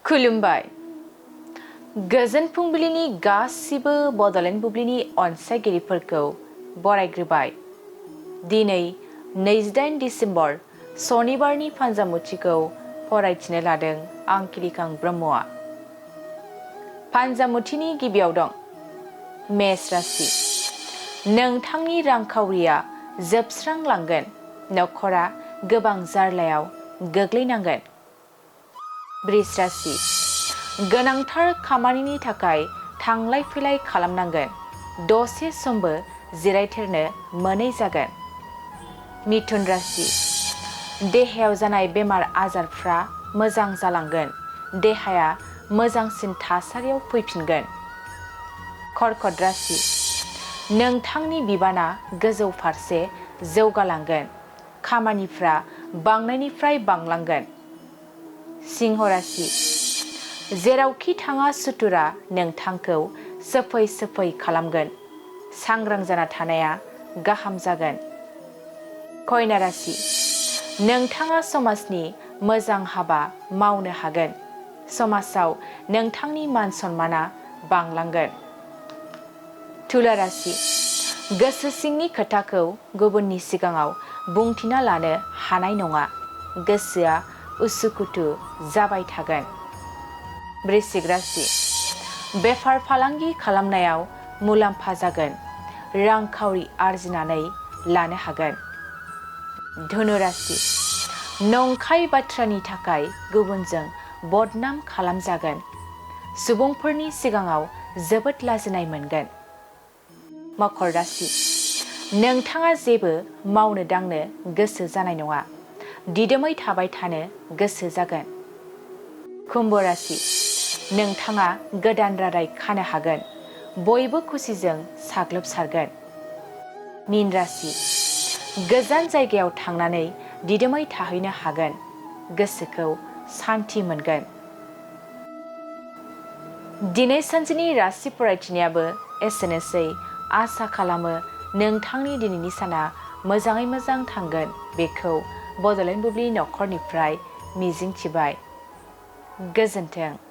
खुलुमबाय गोजोन फुंबिलिनि गासिबो बड'लेण्ड बुब्लिनि अनसायगिरिफोरखौ बरायग्रोबाय। दिनै 28 डिसेम्बर सनिबारनि फान्जामुथिखौ फरायथिनो लादों आं किलिकां ब्रह्मआ। फान्जामुथिनि गिबियाव दं मेष राशि। नोंथांनि रांखावरिया जोबस्रांलांगोन, नखरा गोबां जार्लायाव गोग्लैनांगोन। वृष राशि। गोनांथार खामानिनि थाखाय थांलाय फैलाय खालामनांगोन, दसे समबो जिरायथेरनो मोनै जागोन। मिथुन राशि। देहायाव जानाय बेमार आजारफ्रा मोजां जालांगोन, देहाया मोजांसिन थासारियाव फैफिनगोन। कर्कट राशि। नोंथांनि बिबाना गोजौ फारसे जौगालांगोन, खामानिफ्रा बांनायनिफ्राय बांलांगोन। सिंह राशि। जेरावखि थाङा सुथुरा नोंथांखौ सोफै सोफै खालामगोन, सांग्रां जाना थानाया गाहाम जागोन। कन्या राशि। नोंथाङा समाजनि मोजां हाबा मावनो हागोन, समाजाव नोंथांनि मान सन्माना बांलांगोन। तुला राशि। गोसो सिंनि खोथाखौ गुबुननि सिगाङाव बुंथिना लानो हानाय नङा, गोसोआ उसुखुथु जाबाय थागोन। वृश्चिक राशि। बेफार फालांगि खालामनायाव मुलाम्फा जागोन, रांखावरि आरजिनानै लानो हागोन। धनु राशि। नंखाय बाथ्रानि थाखाय गुबुनजों बदनाम खालामजागोन, सुबुंफोरनि सिगाङाव जोबोद लाजिनाय मोनगोन। मकर राशि। नोंथाङा जेबो मावनो दांनो गोसो जानाय नङा, दिदोमै थाबाय थानो गोसो जागोन। कुम्भ राशि। नोंथाङा गोदान रादाय खानो हागोन, बयबो खुसिजों साग्लोबसारगोन। मीन राशि। गोजान जायगायाव थांनानै दिदोमै थाहैनो हागोन, गोसोखौ सान्थि मोनगोन। दिनै सानसेनि राशि फरायथिनायाबो एसेनोसै। आसा खालामो नोंथांनि दिनैनि साना मोजाङै मोजां थांगोन, बेखौ बड'लेण्ड बुब्लि नखरनिफ्राय मिजिंथिबाय। गोजोन्थों।